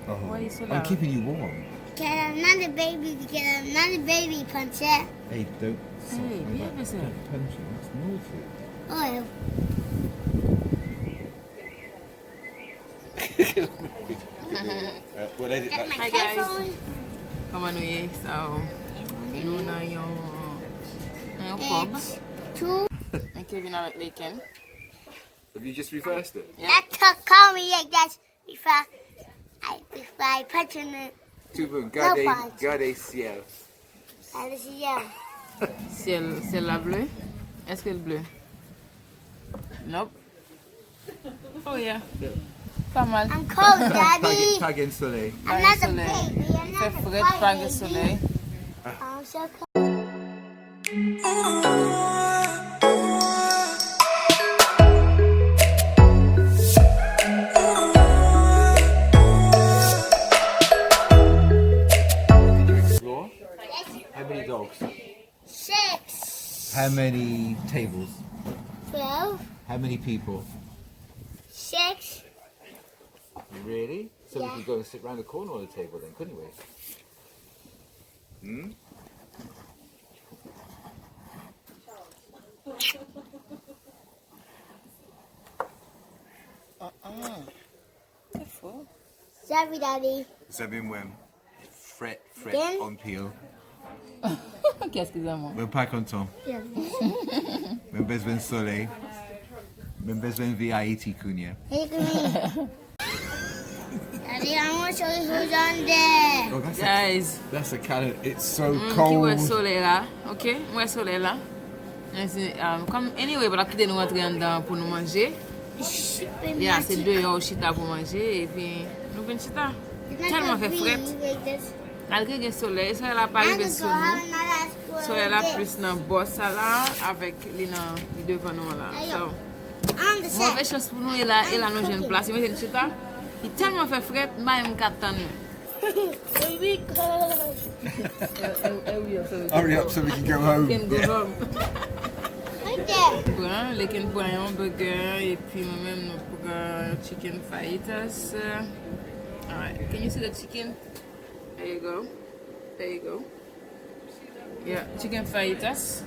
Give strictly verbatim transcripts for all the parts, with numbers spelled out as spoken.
Why you so loud? I'm keeping you warm. Get another baby, get another baby, Puncher. Hey, don't. Hey, behave yourself. Don't punch him, that's naughty. Oh. Hi guys. Kòman nou ye? So, nou nan yon, nan yon pub. And Kevin avèk Laken. Have you just reversed it? Yeah. That took call me like that before. I, before I put in the Tout bon, gade, gade syèl. Gade syèl. Syèl, syèl la ble? Èske l ble? Nope. Oh yeah. Pa mal. I'm cold, Daddy. Pa gen, pa gen solèy. I'm not a baby. I'm not a crybaby. Fè frèt, pa gen solèy. I'm so cold. How many dogs? Six. How many tables? Twelve. How many people? Six. Really? So we could go and sit round the corner on the table then, couldn't we? Hmm? Uh-uh. Se fou. Salut, Daddy. Salut, mwen. Frèt, frèt, anpil. Kiyès ki zanmi w? Mwen pa kontan. Mwen bezwen solèy. Mwen bezwen viv Ayiti kounye a. Daddy, I want to show you who's on there. Oh, that's a, guys, that's a cannon. It's so cold. Ki wè solèy la, ok? Mwen wè solèy la. Anyway, pa t ap kite nou rantre anndan pou nou manje. Yeah, se deyò ou chita pou manje, epi nou vin chita. Tèlman fè frèt. Malgre gen solèy, solèy la pa rive sou nou. Solèy la plis nan bò sa la, avèk li nan, li devan nou an la. So, move chans pou nou, e la, e la nou jwenn plas, imajine chita. Li tèlman fè frèt, m pa menm ka tann nou. Here we go. Hurry up so we can go home. Can go home. Right there. Pran, Laken pran yon burger, epi mwen menm nou pran chicken fajitas. Alright, can you see the chicken? There you go. There you go. Yeah, chicken fajitas.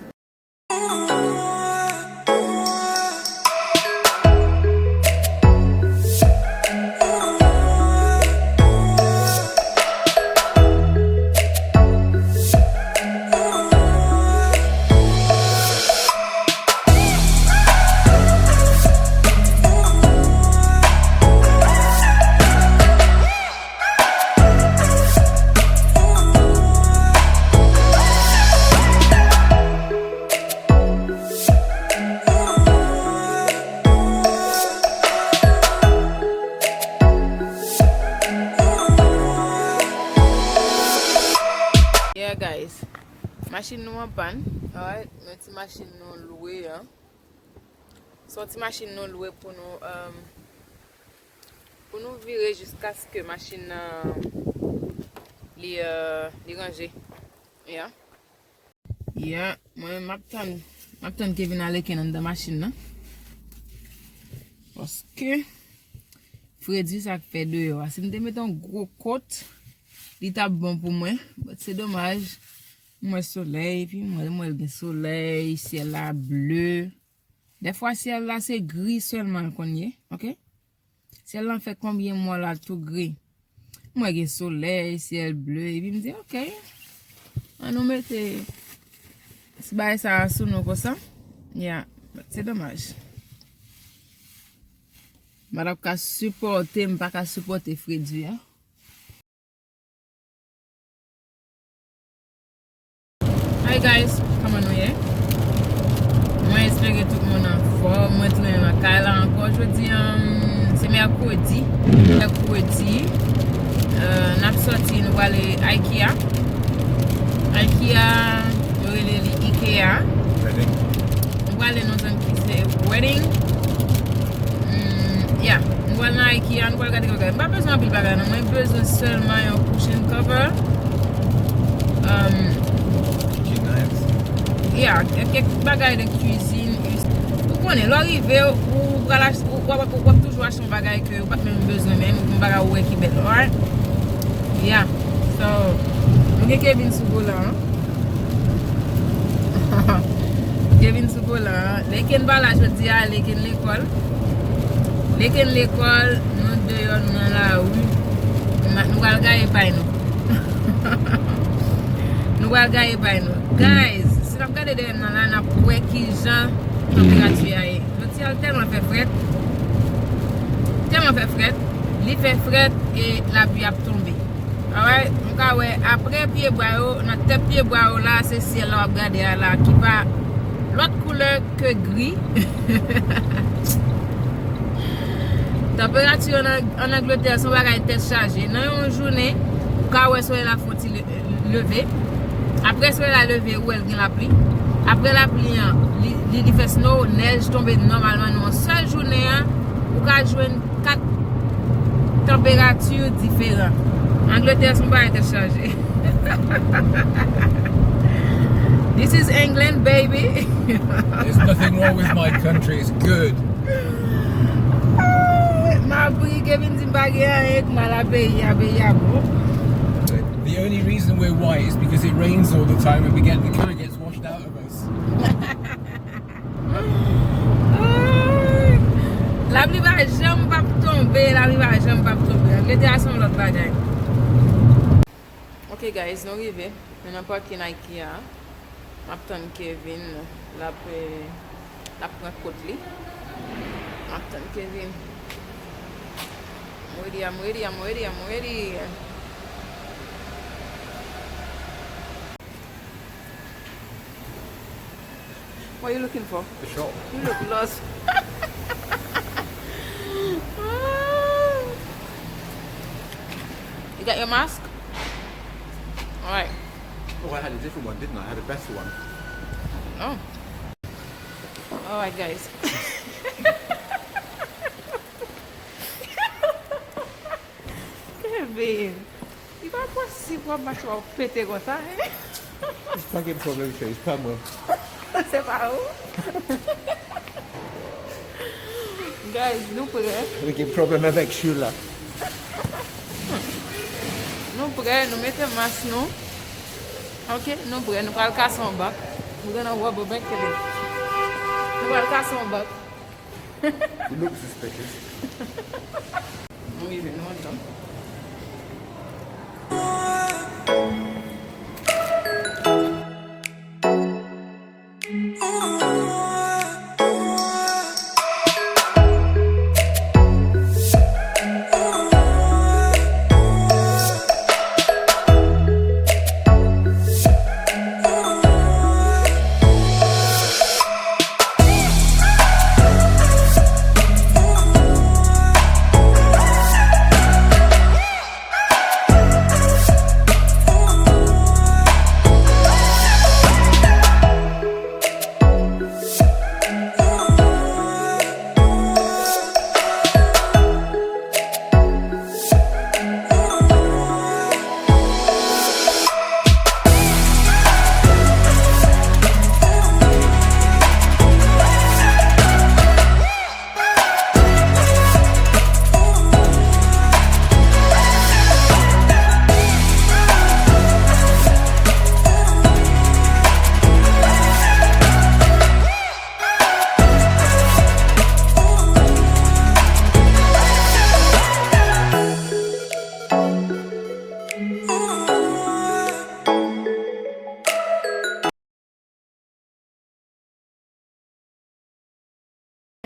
Yeah, guys. Machin nou an pàn. Alright, men ti machin nou lwe an. Se yon ti machin nou lwe pou nou, um, pou nou vire jiskaske machin nan li, uh, li ranje. Yeah. Yeah, mwen m ap tann, m ap tann Kevin a Laken anndan machin nan. Paske fredi sa k fè deyò a. Si m te mete yon gwo kot, li t ap bon pou mwen. But se domaj. M wè solèy, epi m wè, m wè l gen solèy, syèl la ble. Dèfwa syèl la se gri sèlman l konn ye, ok? Syèl lan fè konbyen mwa la tou gri. M wè gen solèy, syèl ble, epi m di, ok, ann nou mete ti bagay sa a sou nou konsa. Yeah, se domaj. M pa t ap ka sipòte, m pa ka sipòte fredi a. Hi guys, kòman nou ye? Mwen espere tout moun anfòm. Mwen tounen lakay la ankò jodi a. Se mèkredi. Mèkredi. Euh, n ap sòti, nou prale IKEA. IKEA, yo rele li IKEA. Nou prale nan zòn ki se Reading. Mm, yeah. Nou pral nan IKEA, nou pral gade bagay. M pa bezwen anpil bagay, non. Mwen bezwen sèlman yon cushion cover. Um, yeah, kèk bagay de cuisine. Ou konnen, lè w rive, ou pral ach-, ou, w ap, w ap toujou achte yon bagay ke ou pa t menm bezwen menm, yon bagay ou wè ki bèl, alright? Yeah. So, nou gen Kevin sou volan an. Kevin sou volan an. Leken pa la jodi a, Leken lekòl. Leken lekòl, nou deyò, nou nan lari. Nou pral gaye pay nou. Nou pral gaye pay nou. Guys, si n ap gade dèyè m nan la, n ap wè kijan tanperati a ye. Jodi a, l tèlman fè frèt. Tèlman fè frèt. Li fè frèt e lapli ap tonbe. Alright, nou ka wè apre pyebwa yo, nan tèt pyebwa yo la, se syèl la w ap gade a la, ki pa lòt koulè ke gri. Tanperati an, an Angletè, se yon bagay tèt chaje. Nan yon jounen, ou ka wè solèy la fè yon ti le-, leve. Apre solèy la leve, ou wè l gen lapli. Apre lapli an, li, li, li fè snow, nèj tonbe nòmalman nan yon sèl jounen an, ou ka jwenn kat tanperati diferan. Angletè se yon bagay tèt chaje. This is England, baby. There's nothing wrong with my country, it's good. M ap ri, Kevin di m pa gen anyen k mal a peyi a, peyi a bon. The only reason we're white is because it rains all the time and we get, the colour gets washed out of us. Lapli pa janm p ap tonbe, lapli pa janm p ap tonbe. Angletè a se yon lòt bagay. Ok guys, nou rive. Nou nan parking IKEA. M ap tann Kevin. L ap, eh, l ap pran kot li. M ap tann Kevin. I'm ready, I'm ready, I'm ready, I'm ready. What are you looking for? The shop. You look lost. You got your mask? Alright. Oh, I had a different one, didn't I? I had a better one. Oh. Alright, guys. Kevin, li pa posib pou w ap mache w ap pete konsa, hein? Pa gen pwoblèm, cheri, se pa mwen. Se pa ou? Guys, nou prè. Wi, gen pwoblèm avèk Sheila. Nou prè, nou mete mas nou. Ok, nou prè, nou pral kase yon bank. We're gonna rob a bank today. Nou pral kase yon bank. You look suspicious. Nou rive, nou anndan.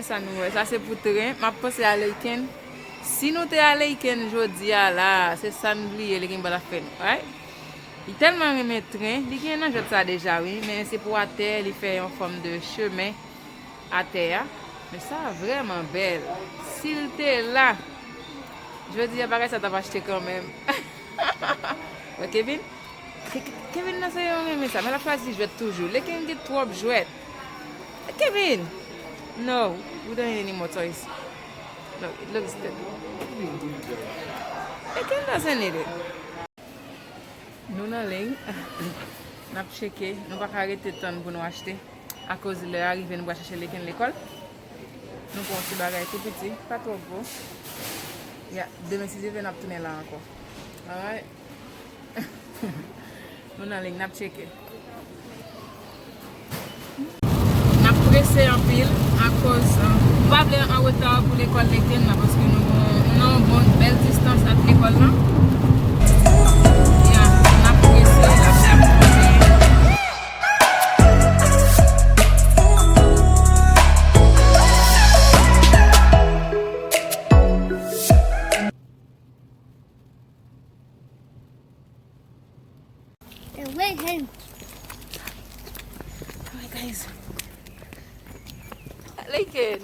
Sa nou wè, sa se pou tren. M ap panse a Leyken. Si nou te a Leyken jodi a la, se sa n bliye Leyken pa t ap fè nou, right? Li tèlman renmen tren, li gen nan jwèt sa deja, wi, men se pou atè, li fè yon fòm de chemen atè a. Men sa vrèman bèl. Si l te la, jodi a bagay sa t ap achte kanmenm. Wè Kevin? Ke-, Ke-, Kevin nan se yon renmen sa, men l ap chwazi jwèt toujou. Leyken gen twòp jwèt. Kevin! No, we don't need any more toys. Look, it looks good. Leyken doesn't need it. Nou nan liy. N ap tcheke. Nou pa ka rete tann pou nou achte. Akoz lè a rive, nou pral chèche Leyken lekòl. Nou pran yon ti bagay tou piti, pa twò gwo. Ya, demen si Dye vle, n ap tounen la ankò. Alright. Nou nan liy, n ap tcheke. N ap prese anpil akoz, euh, nou pa vle an reta pou lekòl Laken nan, paske nou, nou nan yon bon bèl distans ak lekòl lan. Ya, n ap prese, lapli ap tonbe. Alright, guys. Laken.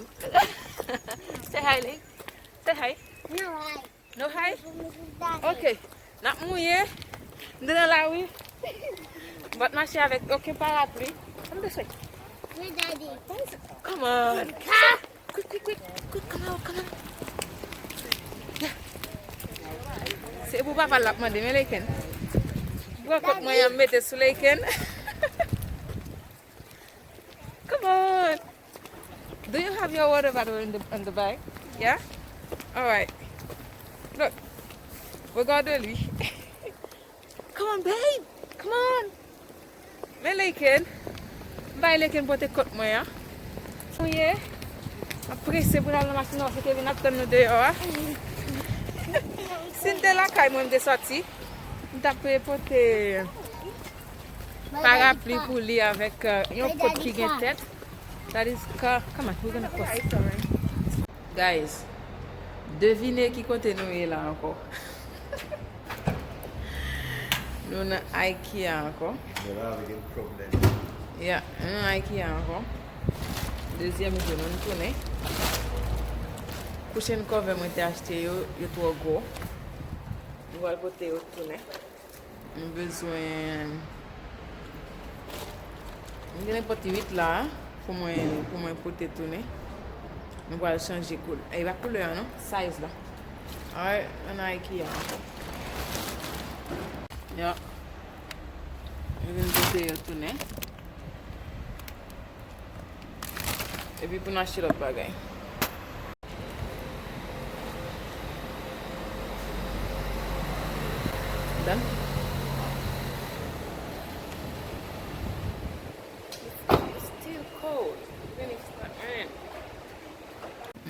Say hi, Laken. Say hi. No hi. No hi? Ok. N ap mouye. M nan lari. M pa t mache avèk okenn parapli. Come this way. Come on. Quick, quick, quick. Quick, come out, come out. Yeah. Se pou papa l ap mande, men Laken. Pran kòk mwen an, mete sou Laken. Come on. Do you have your water bottle in the, in the bag? Yeah? Alright. Look. Regardez-lui. Come on, babe. Come on. Men Laken. M bay Laken pote kòk mwen an. Mouye. M ap prese pou n al nan machin nan, paske Kevin ap tann nou deyò a. Si n te lakay mwen, m te sòti. M t ap pote parapli pou li avèk, euh, yon kòd ki gen tèt. That is ca-, come on, we're gonna cross. Guys, devine ki kote nou ye la ankò. Nou nan IKEA ankò. Mwen la avèk yon pwoblèm. Yeah, nou nan IKEA ankò. Dezyèm jou nou, nou tounen. Cushion cover mwen te achte yo, yo twò gwo. Nou pral pote yo tounen. M bezwen, m gen nenpòt uit la pou mwen, pou mwen pote tounen. Nou pral chanje koulè. E pa koulè a non, size la. Alright, ann IKEA ankò. Yo. M vin pote yo tounen. Epi pou n achte lòt bagay. Done. It's, it's still cold, even if it's not raining.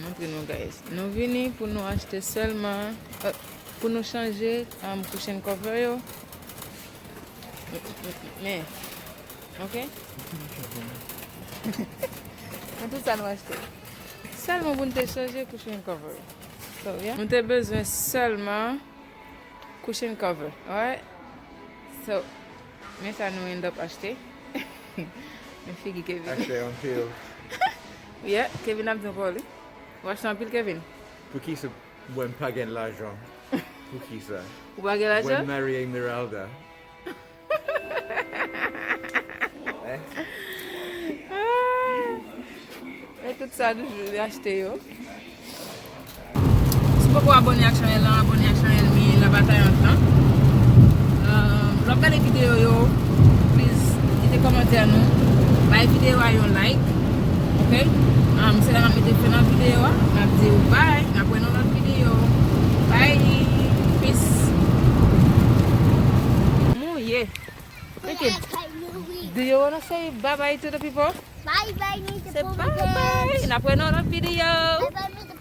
Montre nou, guys. Nou vini pou nou achte sèlman, euh, pou nou chanje, um, cushion cover yo. Men, ok? Nan tout sa nou achte. Sèlman pou n te chanje cushion cover. So, yeah. Nou te bezwen sèlman cushion cover. Alright? So, men sa nou end up achte. Men figi Kevin. Achte anpil. Yeah, Kevin ap di ankò li. Ou achte anpil, Kevin? Poukisa mwen pa gen lajan? Poukisa? Ou pa gen lajan? Mwen marye Esmeralda. Ah. E tout sa nou achte yo. Si w poko abòne ak chanèl lan, abòne ak chanèl mi La Bataillante lan. Euh, lè w ap gade videyo yo, please, kite kòmantè nou. Bay videyo a yon like. Ok? Um, se la n ap mete fen nan videyo a. N ap di w bye. N ap wè nan lòt videyo. Bye. Peace. Mouye. Thank you. Do you wanna say bye bye to the people? Bye bye, Mister Say bye bye. N ap wè nan lòt videyo. Bye bye, Mister